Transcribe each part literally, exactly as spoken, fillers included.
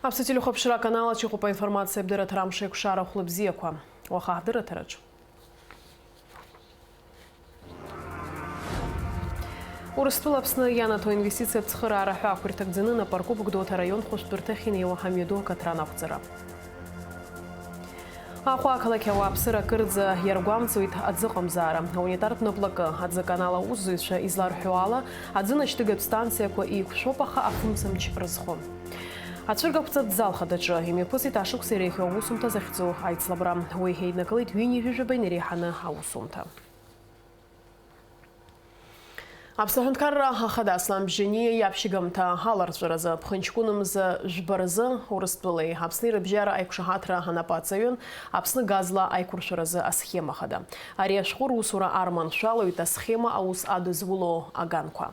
Аԥсуа телехәаԥшра аканал аҿы иҟоуп аинформациа абдырраҭара амш еиқәшара хәлыбзиақәа. Уаха ҳдырраҭараҿ. Урыстәыла Аԥсны ианаҭо инвестициа ацхыраара ҳәа ақәирҭагӡаны Напаркуп Гәдоуҭа араион хәышәтәырҭахь инеиуа амҩаду акаҭран ақәҵара. Аҟәа ақалақь ауааԥсыра акырӡа иаргәамҵуеит аӡыҟамзаара. Аунитартә наплакы аӡы аканал аусзуҩцәа изларҳәо ала, аӡы нашьҭыгатә станциақәа еиқәшәоуп, аха афымцамч рызхом. Ацәыргақәҵатә зал хадаҿы имҩаԥысит ашықәс иреиӷьу аусумҭа захьӡу аицлабра. Уи еиднакылеит ҩынҩажәижәаба инареиҳаны аусумҭа. Аԥсны аҳәынҭқарра ахада Аслан Бжьаниа иаԥшьгамҭа аларҵәаразы, ԥхынҷкәынымза жәба рзы Урыстәылеи Аԥсни рыбжьара аиқәшаҳаҭра анапаҵаҩын, Аԥсны газла аиқәыршәаразы асхема хада. Ари ашәҟәы русура арманшәалоит асхема аус адызуло аганқәа.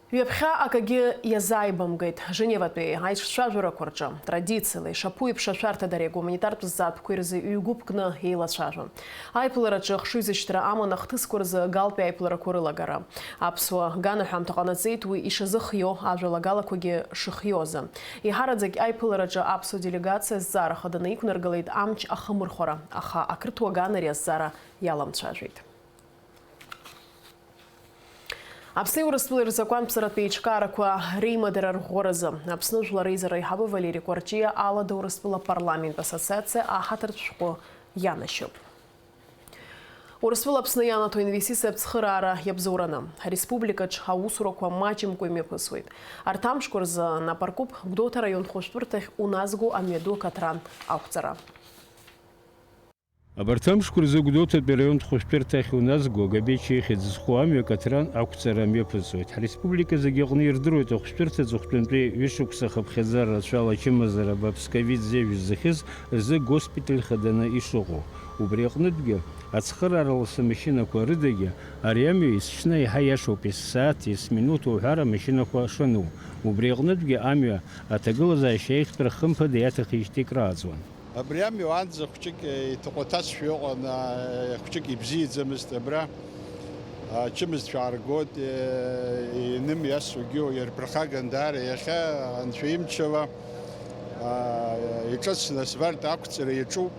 Ҩаԥхьа акагьы иазааибамгеит Женеватәи аиҿцәажәарақәа рҿы. Традициала ишаԥу еиԥш ашәарҭадареи агуманитартә зҵаатәқәеи рзы ҩ-гәыԥ кны еилацәажәон. Аиԥылараҿы ахшыҩзышьҭра аман ахҭысқәа рзы галтәи аиԥыларақәа рылагара. Аԥсуа ганаҳәамҭа ҟанаҵеит уи ишазыхио ажәалагалақәагьы шыхиозы. Еиҳараӡак аиԥылараҿы аԥсуа делегациа зҵаара хаданы иқәнаргалеит амч ахымырхәара, аха ақырҭуа ган ари азҵаара иаламцәажәеит. Аԥсни Урыстәылеи рзакәантә ԥсаратә еиҿкаарақәа реимадара рӷәӷәаразы Аԥсны жәлар реизара аиҳабы Валери Кәарҷиа алада Урыстәыла апарламент ассоциациа аҳаҭыртә шәҟәы ианашьоуп. Урыстәыла Аԥсны ианаҭо инвестициа ацхыраара иабзоураны, ҳреспубликаҿ аусурақәа маҷымкәа имҩаԥысуеит. Арҭ амшқәа рзы Напаркуп Гәдоуҭа араион хәышәтәырҭахь уназго амҩаду акаҭран ақәҵара. Абарҭ амшқәа рзы Гәдоуҭатәи араионтә хәышәтәырҭахь уназго Габечиа ихьӡ зху амҩа акаҭран ақәҵара мҩаԥысуеит. Ҳреспублика зегьы аҟны ирдыруеит ахәышәтәырҭа аҵыхәтәантәи ҩышықәса хыԥхьаӡара рацәала ачымазара бааԥс ковид зеижә ззахьыз рзы госпиталь хаданы ишыҟоу. Убри аҟнытәгьы, ацхыраара ласы амашьынақәа рыдагьы ари амҩа есҽны еиҳа иашоуп, есааҭ, есминуҭ уҳәар амашьынақәа шану. Убри аҟнытәгьы амҩа аҭагылазаашьа еиӷьтәра хымԥада иаҭахижьҭеи крааҵуан. Абри амҩа уаанӡа хәҷык, е, иҭаҟәаҭасшәа иҟан, а, хәҷык ибзиаӡамызт абра. Ачымазцәа ааргоит, е, иным иасугьы иарԥырхаган даара. Иахьа анцәа имчала, а, иҿыцны асфальт ақәҵара иаҿуп.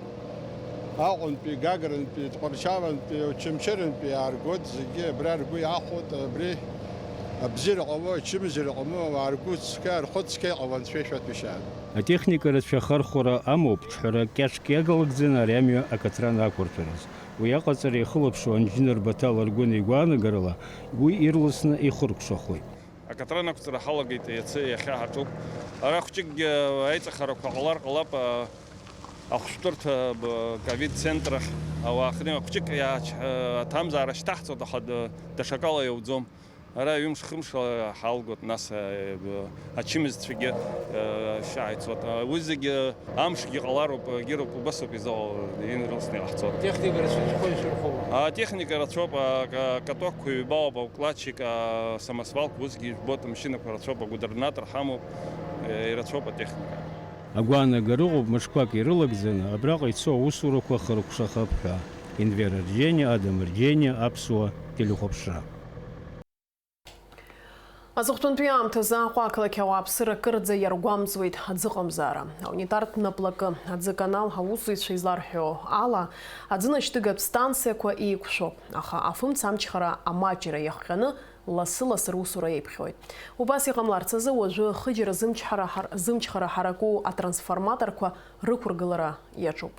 Аҟәантәи, Гагрантәи, Тҟәарчалантәи, Очамчырантәи ааргоит, зегьы абра ргәы иахәоит, абри абзиара ҟало, ачымазара ҟало, ауаа ргәы цқьа, рхәы цқьа иҟало анцәа ишәаҭәашьааит. Атехника рацәа ахархәара амоуп, ҿҳәара кьаҿк иагалагӡаны ари амҩа акаҭран ақәырҭәараз. Уи аҟаҵара иахылаԥшуа анџьныр Баҭал Аргәын игәаанагарала, уи ирласны ихыркәшахоит. Акаҭран ақәҵара ҳалагеит иацы, иахьа ҳаҿуп. Ара хәҷыкгьы аиҵахарақәа ҟалар ҟалап, а, ахәшәтәырҭа, б-, ковид центрахь ауаа хны хәҷык иаач-, а, аҭамзаара шьҭаҳҵоит, аха д-, даҽакала иауӡом. Ара ҩымш-хымш ҳалгоит, нас, э, б-, ачымазцәагьы, э, шьааицуеит. Уи зегьы амшгьы ҟалароуп, егьироуп, убасоуп изыҟало, инрылсны иҟаҳҵоит. Техника рацәа шәхы ишырхәо? Атехника рацәоуп, а, ка-, катокқәа ҩба ауп, аукладчик, асамосвалк, усгьы ижәбоит, амашьынақәа рацәоуп, агубернатор ҳамоуп, э, ирацәоуп атехника. Агәаанагара ыҟоуп мышқәак ирылагӡаны абраҟа ицо аусурақәа хыркәшахап ҳәа. Енвер Арџьениа, Адам Арџьениа, Аԥсуа телехәаԥшра. Аҵыхәтәантәи аамҭазы Аҟәа ақалақь ауааԥсыра кырӡа иаргәамҵуеит аӡыҟамзаара. Аунитартә наплакы, аӡы аканал аусзуҩцәа изларҳәо ала, аӡы нашьҭыгатә станциақәа еиқәшәоуп, аха афымца амчхара амаҷра иахҟьаны лассы-лассы русура еиԥхьоит. Убас иҟамларц азы уажәы хыџьара зымчҳара ҳар-, зымчхара ҳараку атрансформаторқәа рықәыргылара иаҿуп.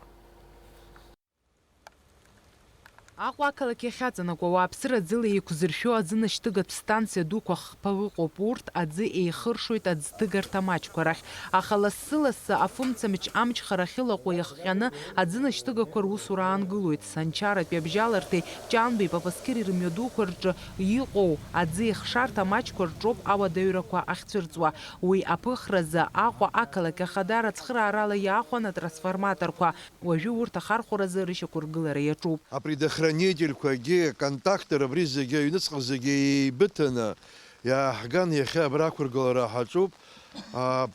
Аҟәа ақалақь иахьаҵанакуа ауааԥсыра аӡыла еиқәзыршәо аӡы нашьҭыгатә станциа дуқәа хԥа ыҟоуп. Урҭ аӡы еихыршоит аӡҭыгарҭа маҷқәа рахь, аха лассы-лассы афымцамч амчхара ахьылаҟәу иахҟьаны аӡы нашьҭыгақәа русура аангылоит. Санчаратәи абжьаларҭеи Ҷанбеи Папасқьыри рымҩадуқәа рҿы иҟоу аӡы еихшарҭа маҷқәа рҿоуп ауадаҩрақәа ахьцәырҵуа. Уи аԥыхразы Аҟәа ақалақь ахадара цхыраарала иаахәан атрансформаторқәа. Уажәы урҭ ахархәаразы рышьақәыргылара иаҿуп. Апредохранительқәагьы, аконтактор абри зегьы, аҩныҵҟа зегьы еибыҭаны иааҳган, иахьа абра ақәыргылара ҳаҿуп. А,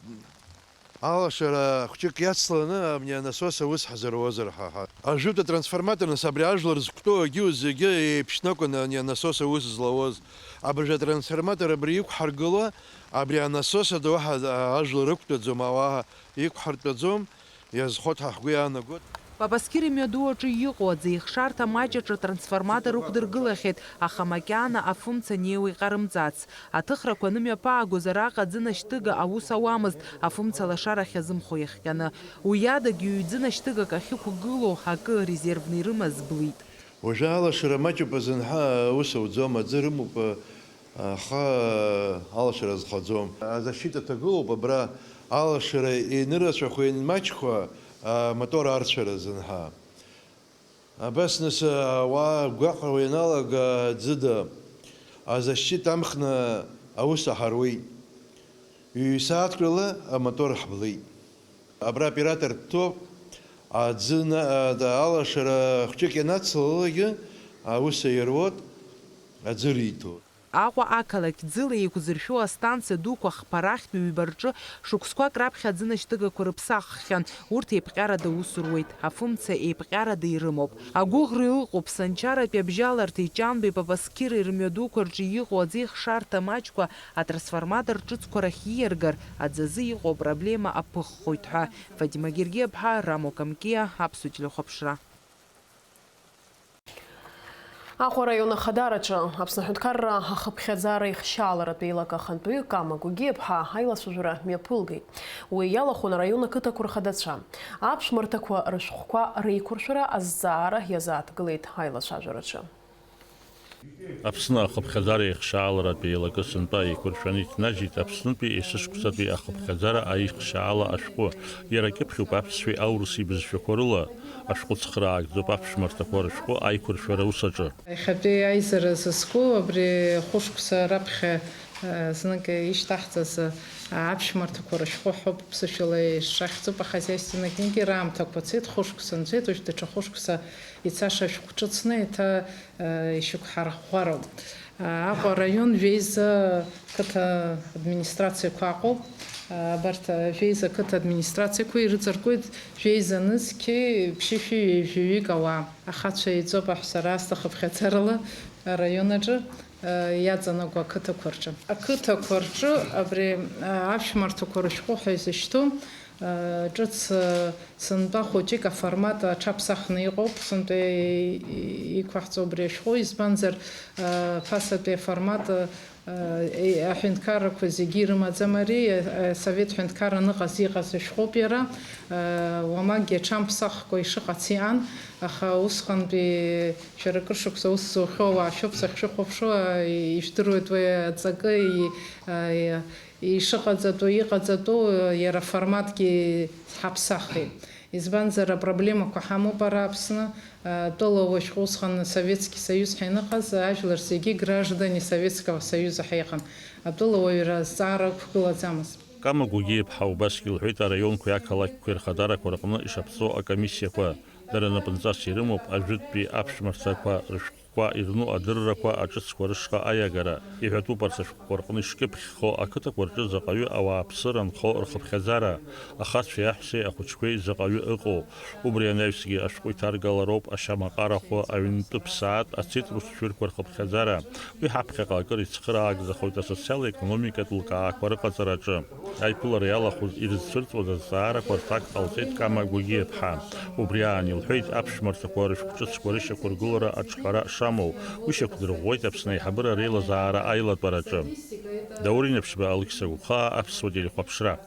Алашара хәҷык иацланы абни анасос аус ҳзыруазар ҳәа. Ажәытә атрансформатор, нас, абри ажәлар зықәтәоу егьиу зегьы еиԥшны акәын ани анасос аус злауаз. Абыржәы атрансформатор абри иқәҳаргыло, абри анасос ада уаҳа ажәлар ықәтәаӡом, ауаа иқәҳартәаӡом, иазхоит ҳәа ҳгәы иаанагоит. Папасқьыр имҩаду аҿы иҟоу аӡы ихшарҭа маҷ аҿы атрансформатор ықәдыргылахьеит, аха макьана афымца неиуа иҟарымҵац. Аҭыхрақәа анымҩаԥаагоз араҟа аӡы нашьҭыга аус ауамызт, афымца лашарахь азымхо иахҟьаны. Уи адагь ҩ-ӡы нашьҭыгак ахьықәгылоу акы резервны ирымаз блит. Уажәы алашара маҷуп азын ҳәа аус ауӡом, аӡы рымоуп, аха алашара азхаӡом. Азащита ҭагылоуп абра алашара ианырацәахо, ианмаҷхо, амотор арцәара азын ҳәа. Абас нас ауаа гәаҟрауа ианалага аӡыда, азащит амхны аус аҳаруеит. Ҩ-сааҭк рыла амотор ҳблит. Абра оператор дҭоуп, аӡы на-, а-, алашара хәҷык ианацлалакгьы аус аируеит, аӡы риҭоит. Аҟәа ақалақь ӡыла еиқәзыршәо астанциа дуқәа хԥа рахьтә ҩба рҿы шықәсқәак раԥхьа аӡынашьҭыгақәа рыԥсаххьан, урҭ еиԥҟьарада аус руеит, афымца еиԥҟьарада ирымоуп. Агәыӷра ыҟоуп, Санчаратәи абжьаларҭеи Ҷанбеи Папасқьыри рымҩадуқәа рҿы иҟоу аӡеихшарҭа маҷқәа атрансформатор ҿыцқәа рахь ииаргар, аӡазы иҟоу апроблема аԥыххоит ҳәа. Фатима Гергиаԥҳа, Рамо Камкиа, Аԥсуа телехәаԥшра. Аҟәа араион Ахадараҿы Аԥсны аҳәынҭқарра ахыԥхьаӡара ихшьааларатә еилак ахантәаҩы Кама Гогиаԥҳа аилацәажәара мҩаԥылгеит. Уи иалахәын араион ақыҭақәа рхадацәа. Аԥшәмарҭақәа рышәҟәқәа реиқәыршәара азҵаара иазааҭгылеит аилацәажәараҿы. Аԥсны ахыԥхьаӡара ихшьааларатә еилакы сынтәа еиқәыршәаны иҭнажьит Аԥснытәи есышықәсатәи ахыԥхьаӡара аихшьаала ашәҟәы. Иара акьыԥхьуп аԥсшәеи аурыси бызшәақәа рыла. Ашәҟәы цхыраагӡоуп аԥшәмарҭақәа рышәҟәы аиқәыршәара аус аҿы. Иахьатәи аизара зызку абри хәышықәса раԥхьа, э, знык ишьҭаҳҵаз, э, аԥшәмарҭақәа рышәҟәы ҳәоуп, ԥсышәала ишахьӡуп, ахозяйственный книги раамҭақәа цеит, хәышықәса нҵәеит, уажә даҽа хәышықәса ицаша шәҟәы ҿыцны еиҭа, э, ишьақәҳарӷәӷәароуп. Аҟәа араион жәеиза қыҭа администрациақәа аҟоуп. Абарҭ жәеиза қыҭа администрациақәа ирыҵаркуеит жәеиза нызқьи ԥшьышәи ҩажәаҩык ауаа. Ахацәа еиҵоуп аҳәса раасҭа хыԥхьаӡарала араион аҿы иаҵанакуа ақыҭақәа рҿы. Ақыҭақәа рҿы абри аԥшәмарҭақәа рышәҟәы ҳәа изышьҭоу ҿыц сынтәа хәыҷык аформат аҽаԥсахны иҟоуп, сынтәа иқәаҳҵо убри ашәҟәы, избанзар, ԥасатәи аформат, аҳәынҭқаррақәа зегьы ирымаӡам ари, асовет ҳәынҭқарра аныҟаз иҟаз ашәҟәоуп иара, уамакгьы аҽамԥсахкәа ишыҟац иҟан, аха усҟантәи шәара акыр шықәса аус зухьоу ауаа шәоуп сахьшәыхәаԥшуа, ижәдыруеит уи аҵакы, и-, а, и-, ишыҟаҵатәу, иҟаҵатәу, иара аформатгьы ҳаԥсахит. Избанзар, апроблемақәа ҳамоуп ара Аԥсны, а, тәыла уажәшьҭа усҟан Советский Союз ҳаныҟаз, ажәлар зегьы граждане Советского Союза ҳаиҟан. Атәыла уаҩра азҵаара ықәгылаӡамызт. Кама Гогиаԥҳа убасгьы лҳәеит араионқәеи ақалақьқәеи рхадарақәа рҟны ишаԥҵоу акомиссиақәа. Дара напынҵас ирымоуп ажәытәтәи аԥшәмарҭақәа рышәҟәқәа ирну адыррақәа аҿыцқәа рышҟа аиагара. Иҳәатәуп арҭ ашәҟәқәа рҟны ишкьыԥхьхо ақыҭақәа рҿы заҟаҩы ауааԥсыра нхо рхыԥхьаӡара, ахацәеи аҳәсеи ахәыҷқәеи заҟаҩы ыҟоу. Убри анаҩсгьы ашәҟәы иҭаргалароуп ашьамаҟарахәы, аҩнтәы ԥсаатә, ацитрус шәырқәа рхыԥхьаӡара. Уи ҳаԥхьаҟа акыр ицхыраагӡахоит асоциал-економикатә лкаақәа рыҟаҵараҿы. Аиԥылара иалахәыз ирызцәырҵуаз азҵаарақәа рҭак ҟалҵеит Кама Гогиаԥҳа. Убри аан илҳәеит аԥшәмарҭақәа рышәҟәҿыцқәа рышьақәыргылара аҿҳәара шамоу. Уи шьақәдырӷәӷәеит Аԥсны аиҳабыра реилазаара аилатәараҿы. Даур Инаԥшьба, Алықьса Гәхаа, Аԥсуа телехәаԥшра.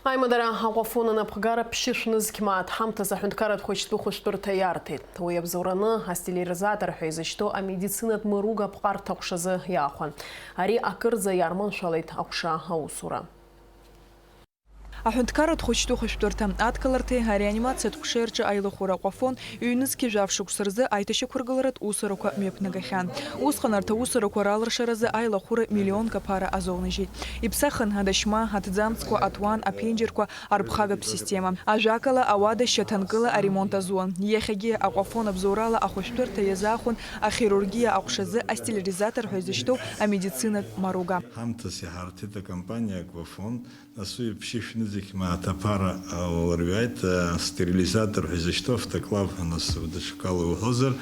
Аимадара Аҟәафон анапхгара ԥшьышә нызқь мааҭ ҳамҭас аҳәынҭқарратә хәыҷтәы хәышәтәырҭа иарҭеит. Уи абзоураны астерилизатор ҳәа изышьҭоу амедицинатә мыруга аԥҟарҭа аҟәшазы иаахәан. Ари акырӡа иарманшәалеит аҟәша аусура. Аҳәынҭқарратә хәыҷтәы хәышәтәырҭа адкыларҭеи ареанимациатә ҟәшеи рҿы аилахәыра Аквафон ҩнызқьи жәаф шықәса рзы аиҭашьақәыргыларатә усурақәа мҩаԥнагахьан. Усҟан арҭ аусурақәа ралыршаразы аилахәыра миллионк аԥара азоунажьит. Иԥсахын адашьма, аҭӡамцқәа, аҭуан, аԥенџьырқәа, арԥхагатә система. Ажәакала, ауада шьаҭанкыла аремонт азуан. Иахьагьы Аквафон абзоурала ахәышәтәырҭа иазаахәон ахирургиа аҟәшазы астерилизатор ҳәа изышьҭоу амедицинатә маруга. Ҳамҭас иҳарҭеит акомпаниа Аквафон, нас уи ԥшьышә нызқь мааҭ аԥара, а, лырҩаит, а, стерилизатор ҳәа изышьҭоу автоклав, нас даҽакала уҳәозар,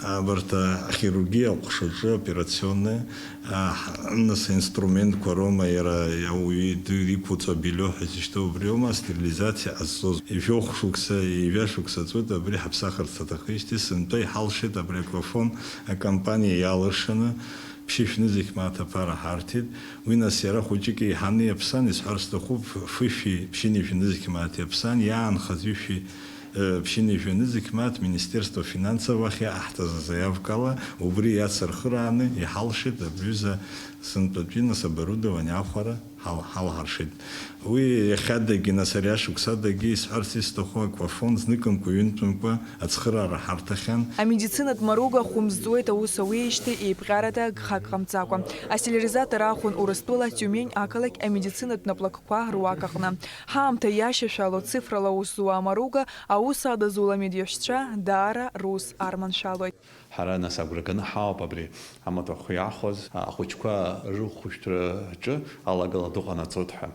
а, абарҭ, а, ахирургиа аҟәшаҿы, операционная, а, ҳ-, нас аинструментқәа роума, иара ауаҩы иду-, иқәуҵо абельо ҳәа изышьҭоу убри аума астерилизациа ҟазҵоз. Ижәохә шықәса, ижәа шықәса ҵуеит, абри ҳаԥсахырц аҭахижьҭеи, сынтәа иҳалшеит абри Аквафон акомпаниа иалыршаны, ԥшьышә нызқь мааҭ аԥара ҳарҭеит. Уи нас иара хәыҷык еиҳаны иаԥсан, исҳәар сҭахуп, фышәи ԥшьынҩажәи нызқь мааҭ иаԥсан, иаанхаз ҩышәи, э, ԥшьынҩажәи нызқь мааҭ Министерство финансов ахь иаҟаҳҵаз азаиавкала, убри иацырхырааны иҳалшеит абри аҩыза сынтәатәи нас оборудование ахәара ҳал-, ҳалҳаршеит. Уи иахьадагьы, нас ари ашықәсадагьы исҳәарц исҭаху Аквафон зныкымкәа, ҩынтәымкәа ацхыраара ҳарҭахьан. Амедицинатә маруга хәымзҵуеит аус ауеижьҭеи еиԥҟьарада гхак ҟамҵакәа. Астерилизатор аахәон Урыстәыла Тиумень ақалақь амедицинатә наплакқәа руак аҟны. Ҳаамҭа иашьашәало цифрала аус зуа амаруга аус адызулам идиҳәшьцәа даара рус арманшәалоит. Ҳара, нас, агәра ганы ҳаауп абри амаҭәахә иаахәаз, ахәыҷқәа рыхәышәтәраҿы алагала ду ҟанаҵоит ҳәа.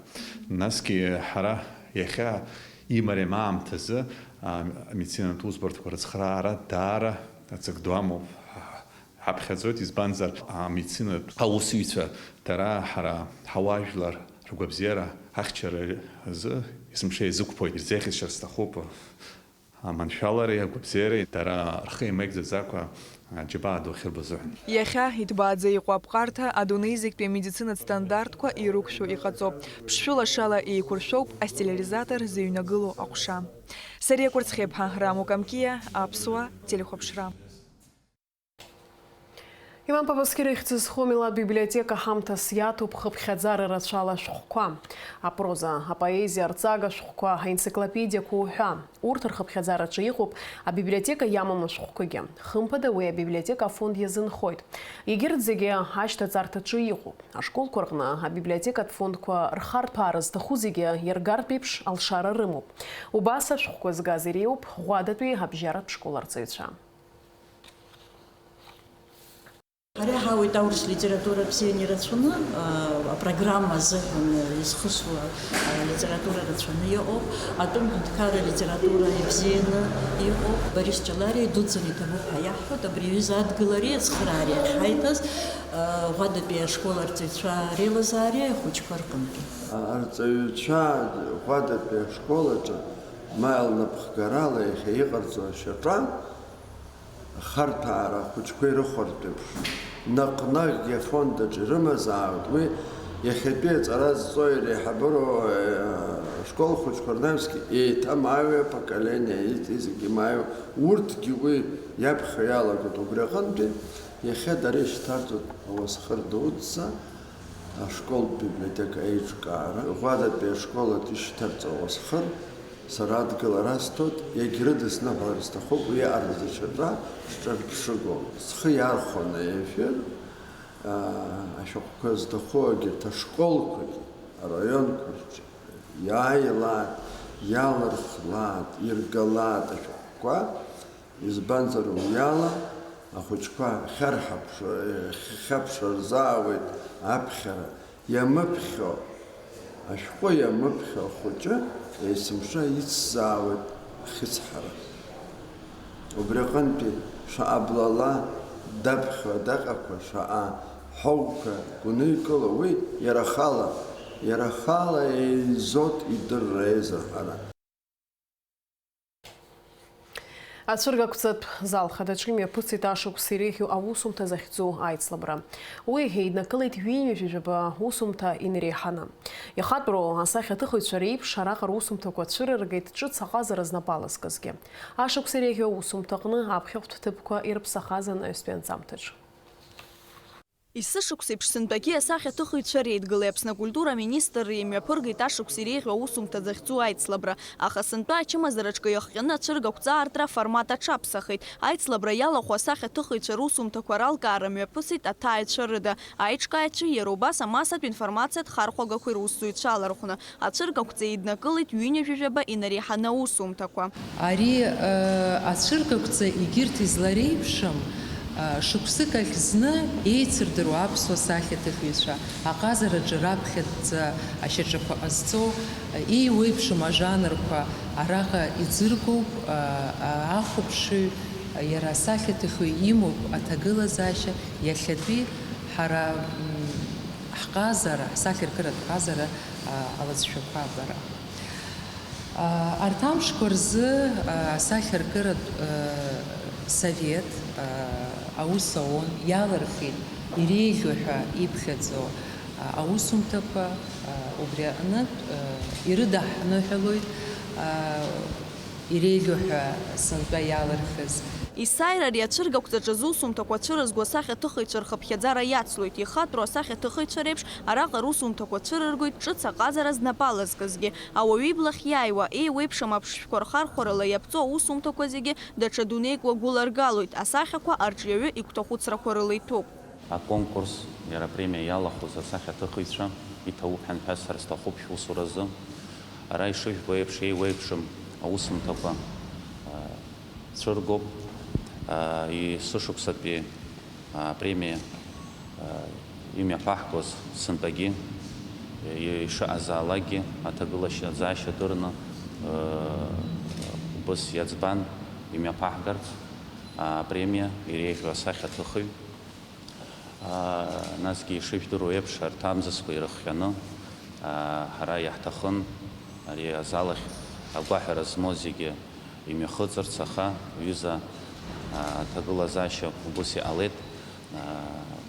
Насгьы ҳара иахьа имариам аамҭазы, а, амедицинатә усбарҭақәа рыцхраара даара ҵак ду амоуп ҳаԥхьаӡоит, избанзар, амедицинатә аусзуҩцәа дара ҳара ҳауаажәлар ргәабзиара ахьчара азы есымша иазықәԥоит, ирзеиӷьасшьар сҭахуп. Аманшәалареи агәабзиареи дара рхы еимеигӡаӡакәа аџьабаа ду ахьырбо азыҳәан. Иахьа иҭбааӡа иҟоу аԥҟарҭа адунеи зегьтәи амедицинатә стандартқәа ирықәшәо иҟаҵоуп. Ԥшшәы лашала еиқәыршәоуп астерилизатор зыҩнагылоу аҟәша. Сариа Кәырцхеиԥҳа, Рамо Камкиа, Аԥсуа телехәаԥшра. Имам Папасқьыр ихьӡ зху амилаҭ библиотека ҳамҭас иаҭәоуп хыԥхьаӡара рацәала ашәҟәқәа. Апроза, апоезиа, арҵага шәҟәқәа, аенциклопедиақәа уҳәа. Урҭ рхыԥхьаӡараҿы иҟоуп абиблиотека иамам ашәҟәқәагьы. Хымԥада, уи абиблиотека афонд иазынхоит. Егьырҭ зегьы ашьҭаҵарҭаҿы иҟоуп. Ашколқәа рҟны абиблиотекатә фондқәа рхарҭәаара зҭаху зегьы иаргартә еиԥш алшара рымоуп. Убас ашәҟәқәа згаз иреиуоуп Ӷәадатәи абжьаратә школ арҵаҩцәа. Ҳара иҳауеит аурыс литература бзианы ирацәаны, а, апрограмма азыҳәан изхысуа, а, литература рацәаны иҟоуп, атәым ҳәынҭқарра литература ибзианы иҟоуп. Борис Ҷалариа идуӡӡаны иҭабуп ҳәа иаҳҳәоит, абри аҩыза адгылареи ацхыраареи ахьҳаиҭаз, а, Ӷәадатәи ашкол арҵаҩцәа реилазаареи ахәыҷқәа рҟынтәи. Арҵаҩцәа Ӷәадатәи ашкол аҿы ма лнапхгарала иахьа иҟарҵо ашьаҿа, ахарҭәаара ахәыҷқәа ирыхәартә еиԥш, наҟ-наҟгьы афонд аҿы ирымазаауеит. Уи иахьатәи аҵара зҵо иреиҳабыроу, э, ашкол хәыҷқәа рнаҩсгьы еиҭамааҩуа апоколение, иҵегь-иҵегь имааҩуа, урҭгьы уи иаԥхьо иалагоит. Убри аҟынтәи иахьа дара ишьҭарҵоит ауасхыр дуӡӡа, ашколтә библиотека аиҿкаара, Ӷәадатәи ашкол аҿы ишьҭарҵо ауасхыр, сара адгылара асҭоит, иагьрыдысныҳәалар сҭахуп, уи аҟара зҽаҿа шҿарԥшыгоу. Схы иархәаны аефир, аа, ашәҟәқәа зҭаху егьырҭ ашколқәагьы, араионқәа рҿы иааилааит, иалырхлааит, иргалааит ашәҟәқәа. Избанзар, уиала ахәыҷқәа хьарҳаԥш-, хьаԥшра рзаауеит аԥхьара, иамыԥхьо, ашәҟәы иамыԥхьо ахәыҷы есымша ицзаауеит ахьыцҳара. Убри аҟынтәи шаҟа блала даԥхьо адаҟақәа, шаҟа ҳәоуқәа гәныҩкыло уи иара ахала, иара ахала еизоит идырра, еизырҳара. Ацәыргақәҵатә зал хадаҿы имҩаԥысит ашықәс иреиӷьу аусумҭа захьӡу аицлабра. Уи еиднакылеит ҩынҩажәи жәаба усумҭа инареиҳаны. Ихатәроу асахьаҭыхыҩцәа реиԥш, араҟа русумҭақәа цәырыргеит ҿыц аҟазара знапы алазкызгьы. Ашықәс иреиӷьу аусумҭаҟны аԥхьахәтә ҭыԥқәа ирыԥсахаз анаҩстәи анҵамҭаҿы. Есышықәсеиԥш сынтәагьы асахьаҭыхыҩцәа реидгылеи Аԥсны акультура аминистрреи имҩаԥыргеит ашықәс иреиӷьу аусумҭа захьӡу аицлабра, аха сынтәа ачымазараҿгьы иахҟьаны ацәыргақәҵа аартра аформат аҽаԥсахит. Аицлабра иалахәу асахьаҭыхыҩцәа русумҭақәа ралкаара мҩаԥысит аҭааҩцәа рыда, аиҿкааҩцәеи иара убас амассатә информациатә хархәагақәеи русзуҩцәа алархәны. Ацәыргақәҵа еиднакылеит ҩынҩажәижәаба инареиҳаны аусумҭақәа. Ари, э, ацәыргақәҵа егьырҭ излареиԥшым, э, шықәсык ахь зны еицырдыруа аԥсуа сахьаҭыхҩцәа, аҟазараҿы раԥхьаӡа ашьаҿақәа ҟазҵо, э, еиуеиԥшым ажанрқәа араҟа иӡыргоуп, э, ахәаԥшыҩ, иара асахьаҭыхҩы имоуп аҭагылазаашьа иахьатәи ҳара, м, ҳҟазара, ҳсахьаркыратә ҟазара, а, алҵшәақәа абара. А, арҭ амшқәа рзы, а, асахьаркыратә, а, совет, а, аус ауан, иалырхит иреиӷьу ҳәа иԥхьаӡо, а, аусумҭақәа, а, убри аҟнытә, а, ирыдаҳныҳәалоит, а, иреиӷьу ҳәа сынтәа иалырхыз. Есааира ари ацәыргақәҵаҿы зусумҭақәа цәырызго асахьаҭыхыҩцәа рхыԥхьаӡара иацлоит. Ихатәроу асахьаҭыхыҩцәа реиԥш, араҟа русумҭақәа цәырыргоит ҿыц аҟазара знапы алазкызгьы. Ауаҩы иблахь иааиуа, еиуеиԥшым аԥшшәқәа рхархәарала иаԥҵоу аусумҭақәа зегьы даҽа дунеик уагәыларгалоит, асахьақәа арҿиаҩы игәҭахәыцрақәа рыла иҭәуп. Аконкурс, иара апремиа иалахәыз асахьаҭыхыҩцәа иҭабуп ҳәа ҳәасҳәар сҭахуп шәусуразы. Ара ишыжәбо еиԥш, еиуеиԥшым аусумҭақәа, а, цәыргоуп. А, есышықәсатәи, а, апремиа, а, имҩаԥаҳгоз сынтәагьы, и-, ишыҟазаалакгьы аҭагылазаашьа дырны, а, убыс иаӡбан имҩаԥаҳгарц, а, апремиа иреиӷьу асахьаҭыхыҩ. Аа, насгьы ишыжәдыруа еиԥш, арҭ амзызқәа ирыхҟьаны, аа, ҳара иаҳҭахын ари азал ахь агәаҳәара змоу зегьы имҩахыҵырц, аха, ҩыза, аа, аҭагылазаашьа убыс иҟалеит, аа,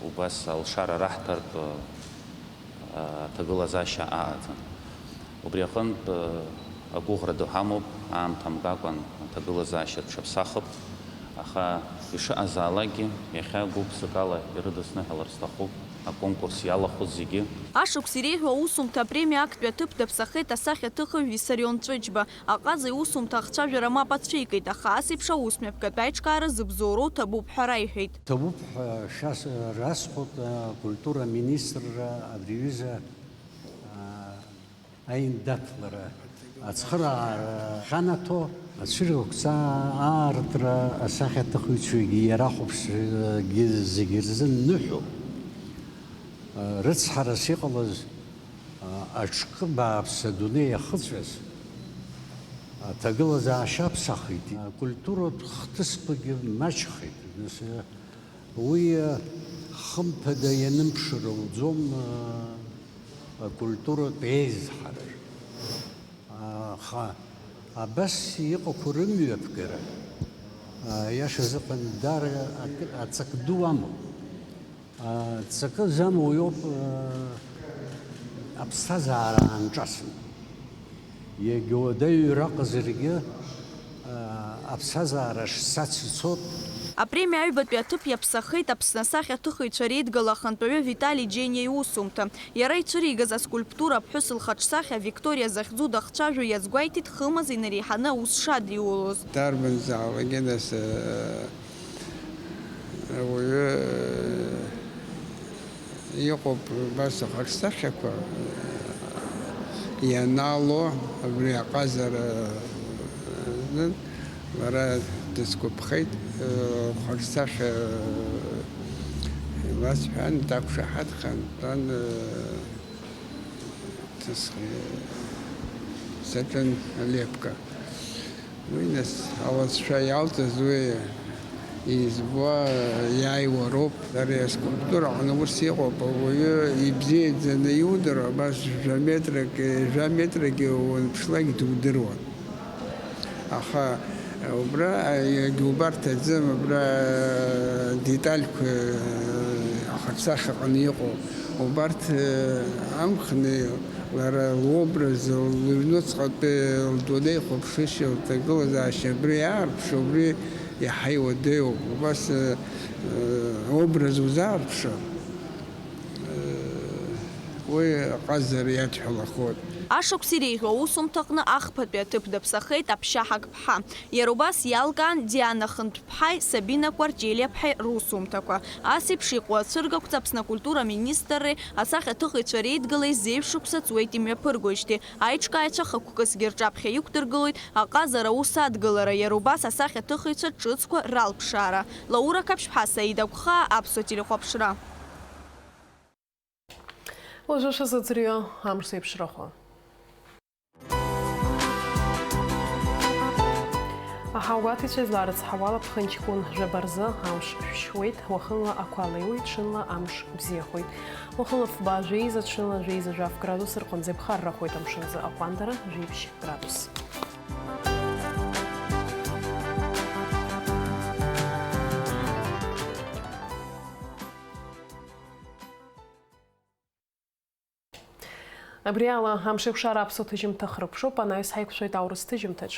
убас алшара раҳҭартә, аа, аҭагылазаашьа аҟаӡам. Убри аҟынтә, агәыӷра ду ҳамоуп, аамҭа мгакәан аҭагылазаашьа рҽаԥсахып, аха ишыҟазаалакгьы, иахьа гәык-ԥсыкала ирыдысныҳәалар сҭахуп аконкурс иалахәыз зегьы. Ашықәс иреиӷьу аусумҭа апремиа актәи аҭыԥ даԥсахеит асахьаҭыхҩы Виссарион Ҵәыџьба. Аҟаза иусумҭа ахцәажәара мап ацәикит, аха ас еиԥш аус мҩаԥгатә аиҿкаара зыбзоуроу ҭабуп ҳәа раиҳәеит. Ҭабуп ҳәа шәас-, расҳәоит, акультура аминистрра абри аҩыза, а, аиндаҭлара ацхыраара ахьанаҭо, ацәыргақәҵа аартра асахьаҭыхҩцәагьы иара ахәаԥшгьы зегьы рзы ныҳәоуп. Рыцҳарас иҟалаз, аҿкы бааԥс адунеи иахыҵәаз аҭагылазаашьа аԥсахит, акультуратә хҭысқәагьы маҷхеит. Нас, уи, хымԥада, ианымԥшыр ауӡом, акультуратә еизҳара. Аха абас иҟақәоу рымҩаԥгара, аиаша азыҳәан, даара акы, аҵак ду амоуп. Аҵакы замоу иоуп, аԥсҭазаара аанҿасны. Иагьа уадаҩрак ҟазаргьы, аԥсҭазаара шцац ицоит. Апремиа аҩбатәи аҭыԥ иаԥсахеит Аԥсны асахьаҭыхыҩцәа реидгыла ахантәаҩы Витали Џьениа иусумҭа. Иара ицәыригаз аскульптура аԥҳәыс лхаҿсахьа Викториа захьӡу дахцәажәо иазгәеиҭеит, хымз инареиҳаны аус шадиулоз. Дарбанзаалакгьы нас, э, ауаҩы, э, иҟоуп убас ахаҿсахьақәа, э, ианаало абри аҟазара, э, лара дысгәаԥхеит, э, лхаҿсахьа, э, ласҳәан, дақәшаҳаҭхан, тәан, э, Ҭысхи, саҿын алепка. Уи нас алҵшәа иалҵыз уи избо иааиуа роуп. Ари аскульптура аҟны ус иҟоуп, ауаҩы ибзиаӡаны иудыруа, абас жәа метрак, жәа метрагьы уанԥшлак дудыруан. Аха, э, убра, э, иагьубарҭаӡам, убра, э, детальқәа, э, ахаҿсахьаҟны иҟоу. Убарҭ, э, амхны лара лобраз, лыҩнуҵҟатәи лдунеихәаԥшышьа, лҭагылазаашьа абри иаарԥшу, убри иаҳа иуадаҩуп. Убас, э, э, образ узаарԥшыр, Уи аҟазара иадҳәалахоит. Ашықәс иреиӷьу аусумҭаҟны ахԥатәи аҭыԥ даԥсахеит Аԥшьаҳак ԥҳа. Иара убас иалкаан Диана Хынтәԥҳаи Сабина Кәарҷелиаԥҳаи русумҭақәа. Ас еиԥш иҟоу ацәыргақәҵа Аԥсны акультура министрреи асахьаҭыхыҩцәа реидгылеи зеижә шықәса ҵуеит имҩаԥыргоижьҭеи. Аиҿкааҩцәа хықәкысгьы рҿаԥхьа иқәдыргылоит аҟазара аус адгылара, иара убас асахьаҭыхыҩцәа ҿыцқәа ралԥшаара. Лаура Қаԥшьԥҳа, Саида Гәхаа, Аԥсуа телехәаԥшра. Уажәы шәазыӡырҩы амш зеиԥшрахо. Аҳауагәаҭаҩцәа изларыцҳауа ала, ԥхынҷкәын жәаба рзы амш шәшьуеит, уахынла ақәа леиуеит, ҽынла амш бзиахоит. Уахынла фба жәеиза, ҽынла жәеиза жәаф градус рҟынӡа иԥхаррахоит, амшын азы аҟәандара жәиԥшь градус. Абри ала, Амшеикәшара аԥсуа ҭыжьымҭа хыркәшоуп, анаҩс ҳаиқәшәоит аурыс ҭыжьымҭаҿ.